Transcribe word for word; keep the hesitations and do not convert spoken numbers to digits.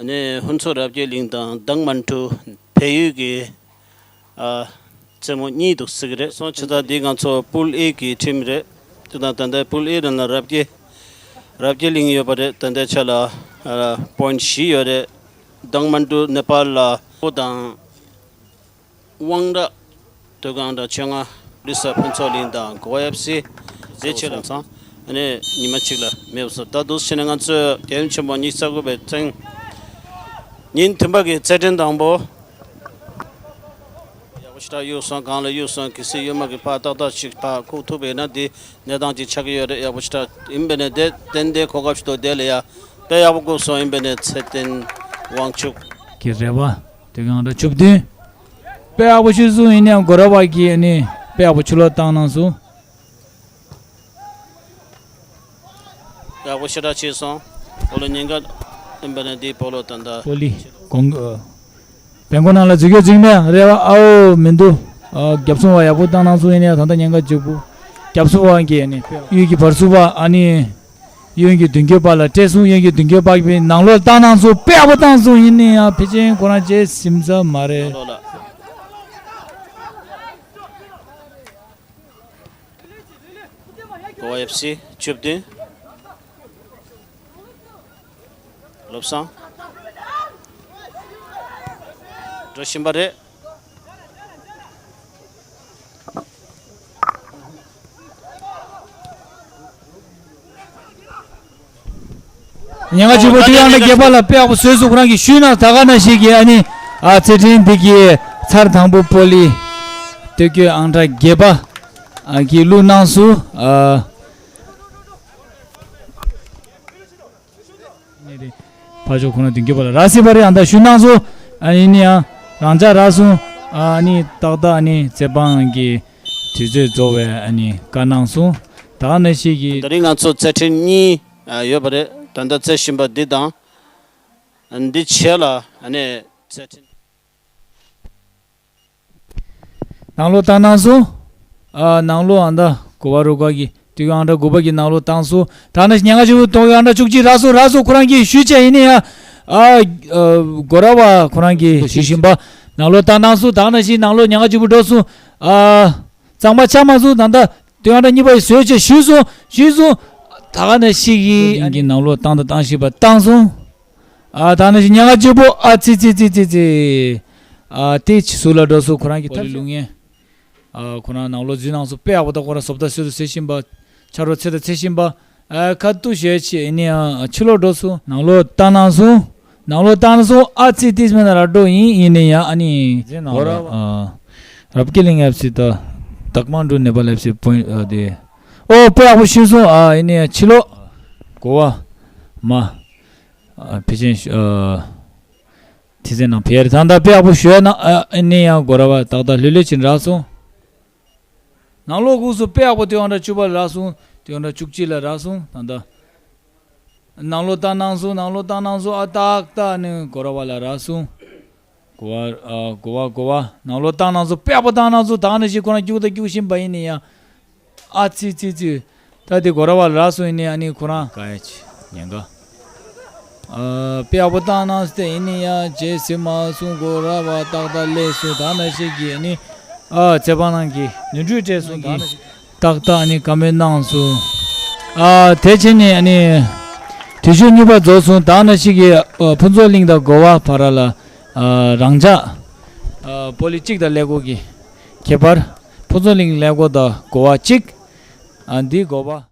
ནས་ཕུན་ཚོགས་རབ་རྒྱས་གླིང་དང་དང་མན་ཀྲུའུ་བལ་ཡུལ་གྱི་ཨ་རྩེད་མོ་གཉིས་འདུག་ཟེར་གྱི་རེད། སོང་ཕྱི་ཟླ་འདི་ང་ཚོ་པུལ་ཨེ་གི་ཁྲིམས་རེད། དེ་དང་ད་ལྟ་པུལ་ཨེ་ནང་ལ་རབ་རྒྱས་རབ་རྒྱས་གླིང་ཡོད་པ་རེད། ད་ལྟའི་ཆ་ལ་ཨ་པོ་ཡིན་ཊི་བཞི་ཡོད་རེད། དང་མན་ཀྲུའུ་ནེ་པཱལ་ལ་ཨོ་དང་། དབང་གྲགས། སྟོད་གངས་ར་ཆོས་རྔ། ལི་ས་ཕུན་ཚོགས་གླིང་དང་གོ་ཨེཕ་སི་རྗེས་ཆེ་ལ་སོང་། ཨ་ནི་ཉི་མ་གཅིག་ལ་མེད་པ་སོང་། ད་འདུག་བྱས་ནས་ང་ཚོས་རྒྱལ་ཡུམ་ཆེན་མོ་ཉི་ཤུ་རྩ་དགུ་པའི་ཚེས་ཉིན་བདུན་པ་གི་རྩེད་འགྲན་དང་པོ། ཡག་པོ་ཞེ་དྲག་གཡུགས་སོང་། གང་ལ་གཡུགས་སོང་། གལ་སྲིད་གཡོན་མ་གི་ཕར་ཏག་ཏག་ཅིག་ཕར་ཁུག་ཐུབ་པ་ཡིན་ན་འདི་གནས་སྟངས་ཅིག་ཆགས་ཀྱི་ཡོད་རེད། ཡག་པོ་ཞེ་དྲག་ཡིན་པས་ནས་དེ་ཏན་ཏན་གོ་སྐབས་ཤིག་འདུག་དེ་ལ་ཡ་དཔེ་ཡག་པོ་བསྒུགས་སོང་། ཡིན་པས་ནས་ཚེ་བརྟན་དབང་ཕྱུག་གི་རེ་བ། དེ་གང་འདྲ་བཅུ་བདུན། དཔེ་ཡག་པོ་ཤོད་སོང་། ཡིན་ནའང་སྒོ་ར་བ་གིས་ནི་དཔེ་ཡག་པོ་ཕྱི་ལོགས་བཏང་གནང་སོང་། ཡག་པོ་ཞེ་དྲག་བྱས་སོང་། སྤོ་ལོ་ཉེན་ཁ་ཡིན་པ་ནས་འདིའི་སྤོ་ལོ་ད་ལྟ་སྤོ་ལི་གོང་བན་གོ་ནང་ལ་འཛུལ་སྐྱོད་འཛིང་མེད་རེ་བ་ཨའོ་མི་འདུག་ཨ་རྒྱབ་སྲུང་བ་ཡག་པོ་བཏང་གནང་སོང་། ཡིན་ནའང་ད་ལྟ་ཉེན་ཁ་ལྗིད་པོ། རྒྱབ་སྲུང་བ་གིས་ནི་གཡུལ་གྱི་བར་སྲུང་བ་ཨ་ནི། གཡོན་གྱི་མདུན་སྐྱོད་པ་ལ་སྤྲད་སོང་། གཡོན་གྱི་མདུན་སྐྱོད་པ་གིས་ནང་ལོགས་བཏང་གནང་སོང་། དཔེ་ཡག་པོ་བཏང་སོང་། ཡིན་ནའང་ཕལ་ཆེར་ཁོ་རང་རྗེས་ཟིན་ས་མ་རེད། གོ་ཨེཕ་སི་བཅུ་བདུན། བློ་བཟང་འགྲོ་བཞིན་པ་རེད། ཉེན་ཁ་ཆེན་པོ་དེ་ཡང་ན་རྒྱལ་པ་ལ་དཔེ་ཡག་པོ་བཟོས་སོང་། ཁོ་རང་གིས་ཞུས་ན་ད་ག་ནང་བཞིན་གྱི་ཨ་ནི་ཨ་རྩེད་འགྲན་འདི་གི་ཚར་དང་པོ་སྤོ་ལི་སྟོད་སྐྱོད་ཨང་གྲངས་བརྒྱད་པ་ཨ་གིས་བླུགས་གནང་སོང་། ཨ། ཕར་ཕྱོགས་ཁོ་ན་མདུན་སྐྱོད་པ་ལ་རག་སྲིད་པ་རེད། ཨ་ད་ཞུ་གནང་སོང་། ཨ་ཡིན་ནའང་རང་འཇགས་རག་སོང་། ཨ་ནི་ཏག་ཏག་ཨ་ནི་རྩེད་པ་གི་དུས་ཚོད་རྫོགས་པའི་ཨ་ནི་བཀའ་གནང་སོང་། ད་ག་ནང་བཞིན་གྱི་ད་རིང་ང་ཚོ་རྩེད་འགྲན་གཉིས་ཡོད་པ་རེད། ད་ལྟ་རྩེ་བཞིན་པ་འདི་དང་འདི་བྱས་ལ་ཨ་ནི་རྩེད་འགྲན། ནང་ལོགས་བཏང་གནང་སོང་། ཨ་ནང་ལོགས་ཨ་ད་གོ་བ་རུ་ཁག་གི་དུས་ཨང་གྲངས་དགུ་པ་གི་ནང་ལོགས་བཏང་སོང་། ད་ནི་ཉེན་ཁ་ཆེ་བོ་གཏོང་ཡོད། ཨང་གྲངས་བཅུ་གཅིག་རག་སོང་། རག་སོང་། ཁོ་རང་གིས་ཞུས་བྱས་ཡིན་ནའང་ཨ་སྒོ་ར་བ་ཁོ་རང་གིས་ཞུ་བཞིན་པ་ནང་ལོགས་བཏང་གནང་སོང་། ད་ནི་ཞིག་ནང་ལོགས་ཉེན་ཁ་ཆེ་བོ་འགྲོ་སོང་། ཨ་གཙང་མ་ཆགས་མ་སོང་། ད་ད་དུས་ཨང་གྲངས་གཉིས་པ་ཡི་བཟོས་བྱས་ཞུས་སོང་། ཞུས་སོང་། ད་ག་ནང་བཞིན་གྱི་ཨ་ནི་ནང་ལོགས་བཏང་དང་བཏང་བཞིན་པ་བཏང་སོང་། ཨ་ད་ནི་ཞིག་ཉེན་ཁ་ཆེ་བོ་ཨ་ཙི་ཙི་ཙི་ཙི་ཙི། ཨ་དེ་ཕྱི་སུ་ལ་འགྲོ་སོང་། ཁོ་རང་གི་ཐབས་ལུགས་ངན། ཨ་ཁོ་རང་ནང་ལོགས་འཛུལ་གནང་སོང་། དཔེ་ཡག་པོ་ད་ཁོ་རང་བཟོ་ལྟ་སོ་སོ་འཚོལ་བཞིན་པ། ཆ་རོགས་འཚོལ་དང་འཚོལ་བཞིན་པ། ཨ་ཁ་ཐུག་ཞེ་ཆེ་ཡིན་ནའང་ཕྱི་ལོགས་འགྲོ་སོང་། ནང་ལོགས་བཏང་གནང་སོང་། ནང་ལོགས་བཏང་གནང་སོང་། ཨ་ཙི་ཏིས་མེད་ན་ར་འགྲོ་ཡིན། ཡིན་ནའང་ཨ་ནི་རྫས་ནང་ལོགས་ཨ་རབ་རྒྱས་གླིང་ཨེཕ་སི་དང་དག་མང་འགྲོ་ནེ་པ་ལ་ཨེཕ་སི་པོ་ཨ་དེ་ཨོ་དཔེ་ཡག་པོ་ཞུས་སོང་། ཨ་ཡིན་ནའང་ཕྱི་ལོགས་གོ་བ་མ་ཨ་ཕི་ཆེན་ཨ། ཐི་ཚེ་ནང་ཕེ་རི་ཐང་ད་དཔེ་ཡག་པོ་ཞུས་ན་ཨ་ནི་ཡང་སྒོ་ར་བ་ཏག་ཏག་ལྷོད་ལྷོད་ཅིག་རག་སོང་། ནང་ལོགས་སྒུག་སོང་། དཔེ་ཡག་པོ་དུས་ཨང་གྲངས་བཅུ་པ་ལ་རག་སོང་། དུས་ཨང་གྲངས་བཅུ་གཅིག་ལ་རག་སོང་། ད་ད་ནང་ལོགས་བཏང་གནང་སོང་། ནང་ལོགས་བཏང་གནང་སོང་། ཨ་ཏག་ཏག་ནི་སྒོ་ར་བ་ལ་རག་སོང་། གོ་བ་ཨ་གོ་བ་གོ་བ་ནང་ལོགས་བཏང་གནང་སོང་། དཔེ་ཡག་པོ་བཏང་གནང་སོང་། ད་ནི་ཞིག་ཁོ་རང་རྒྱུག་ད་རྒྱུག་བཞིན་པ་ཡིན་ནའང་། ཨ་ཙི་ཙི་ཙི། ད་དེ་སྒོ་ར་བ་ལ་རག་སོང་། ཡིན་ནའང་ཨ་ནི་ཁོ་རང་ག་ཡ་ཆི་ཉེན་ཁ། ཨ་དཔེ་ཡག་པོ་བཏང་གནང་སྟེ་ཡིན་ནའང་རྗེས་ཟིན་མ་སོང་། སྒོ་ར་བ་ཏག་ཏག་སླེབས་སོང་། ད་ནི་ཞིག་གིས་ཨ་ནི་ཨ་རྩེད་པ་ནང་གི་ནོར་འཁྲུལ་སྤྲད་སོང་། ད་ནི་ཏག་ཏག་ཨ་ནི་བཀའ་མོལ་གནང་སོང་། ཨ་དེ་བྱས་ནས་ཨ་ནི་དུས་ཚོད་གཉིས་པ་རྫོགས་སོང་། ད་ནི་ཞིག་གིས་ཨ་ཕུན་ཚོགས་གླིང་དང་སྒོ་བ་བར་ལ་ཨ་རང་འཇགས་ཨ་སྤོ་ལོ་གཅིག་དང་ཀླད་ཀོར་གྱི་ཁྱད་པར། ཕུན་ཚོགས་གླིང་ཀླད་ཀོར་དང་སྒོ་བ་གཅིག་ཨ་འདི་སྒོ་བ།